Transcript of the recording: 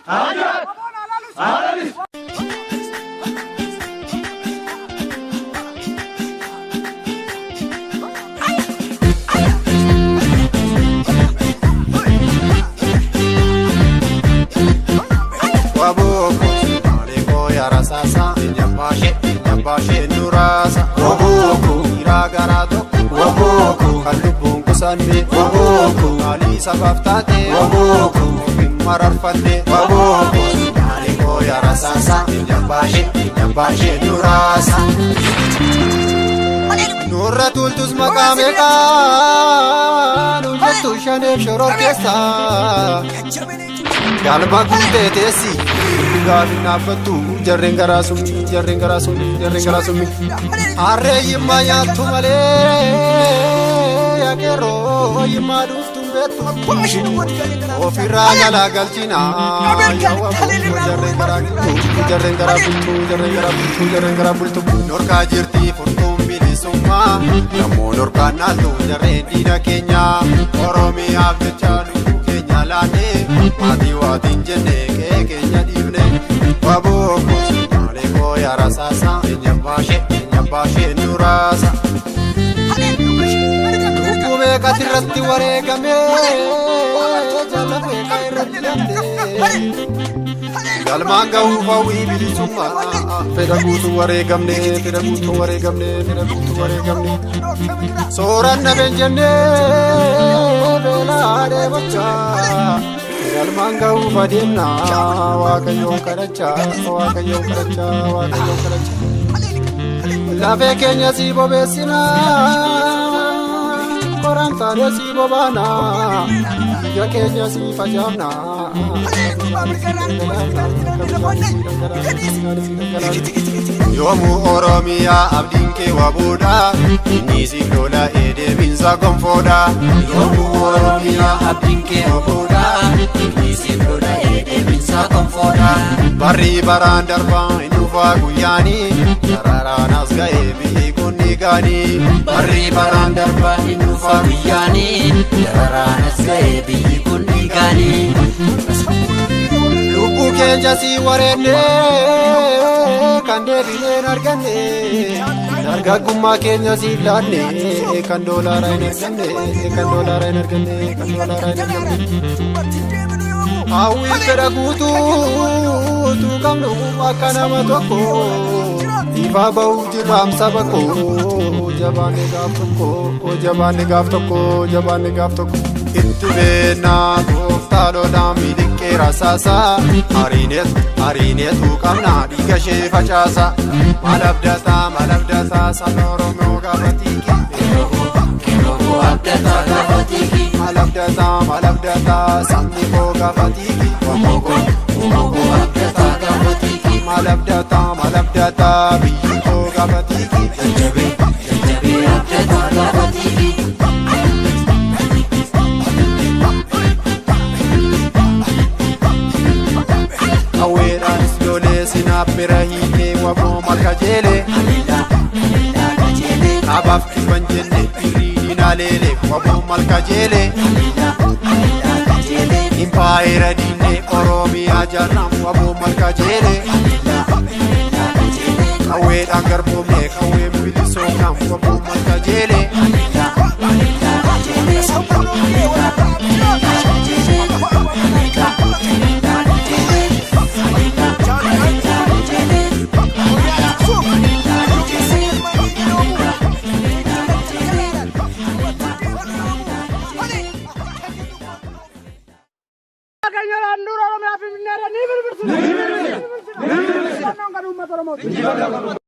Waboon haa lalisu. Wabooko maalee yaarasaasa nyabaashee nyabaashee nuraasa. Wabooko dhiiraa garaa tokko. Wabooko kan lubbuun kusanne. Wabooko maalii sabaaf taate. Wabooko ofiin mararfanne. Wabooko maalee yaarasaasa nyabaashee nyabaashee nuraasa. Nurra tultus maqaa meeqaa nu jettu shaneef shoror keessaa. Galma guutee teessi gaafin dhaabbattu jarreen garaa summi jarreen garaa summi jarreen garaa summi. Harree yimmaa nyaattu malee yaakeroo yimmaa dhuuftuun beektu. Ofirraa galaa galchina jarreen garaa bultu jarreen garaa bultu jarreen garaa bultu jarreen garaa bultu. Norkaa jirti furtuun bilisummaa namoonni norkaan naaltu jarreen diina keenyaa Oromiyaaf jecha lubbuu keenya laannee maatii waatiin jenne qe'ee keenya dhiifne. Wabooko maalee koo yaarasaasa nyabaashee nyabaashee nuraasa. Lubbuu meeqas irratti wareegame jala meeqa irratti lamne. Galmaan gahuuf hawwii bilisummaa fedha guutuu wareegamne fedha guutuu wareegamne fedha guutuu wareegamne. Sooranna been jennee beelaa dheebochaa galmaan gahuuf adeemna waaqayyoon kadhachaa waaqayyoon kadhachaa waaqayyoon kadhachaa. Lafee keenya sii bobeessina qoraan taanee sii bobaana biyya keenya sii facaafna. Yoomuu Oromiyaa abdiin kee wabuudha inni siif lola deebiinsa gonfoodha. Yoomuu Oromiyaa abdiin kee wabuudha inni siif lola deebiinsa gonfoodha. Barri baraan darbaa hin dhufaa guyyaanii sararaan as ga'ee biyyi kun ni gaanii. Barri baraan darbaa hin dhufaa guyyaanii dararaan as ga'ee biyyi kun ni gaanii. Lubbuu keenya sii wareenne kan deebineen arganne dargaggummaa keenya siif laanne kan doolaara hin arganne kan doolaara hin arganne kan doolaara hin arganne. Hawwii fedha guutuu qabnu akka nama tokko ifaa bahuuf jirraam saba koo jabaanne gaaf tokko jabaanne gaaf tokko jabaanne gaaf tokko. Itti beennaa gooftaa lolaan miliqqee rasaasa hariineetu hariineetu qabna dhiiga ishee facaasa. Maal abdataa maal abdataa sabni Oromoo gaafa tiiki. Keroo abdataa gaafa tiiki. Maal abdataa maal abdataa sabni koo gaafa tiiki. Omogo omogo abdataa gaafa tiiki. Maal abdataa maal abdataa biyyi koo gaafa tiiki. Jajjabee jajjabee abdataa gaafa tiiki. Hawweedhaanis lolee sinaappira hiikee waboo malka jeelee. Haleellaa haleellaa qajeelee. Abaaf dhibban jenne irrii diinaa leele waboo malka jeelee. Haleellaa haleellaa qajeelee. Impaayera diinee Oromiyaa jaarraan waboo malka jeelee. Haleellaa haleellaa qajeelee. Qawweedhaan garboomne qawween bilisoomnaan waboo malka jeelee. Haleellaa haleellaa qajeelee. Haleellaa haleellaa qajeelee. Haleellaa haleellaa qajeelee. Haleellaa haleellaa qajeelee. Haleellaa haleellaa qajeelee. Haleellaa haleellaa qajeelee. Keenya handhuura Oromiyaa Finfinneedha ni birbirsi. Ni birbirsi. Ni birbirsi. Kan uummata Oromooti.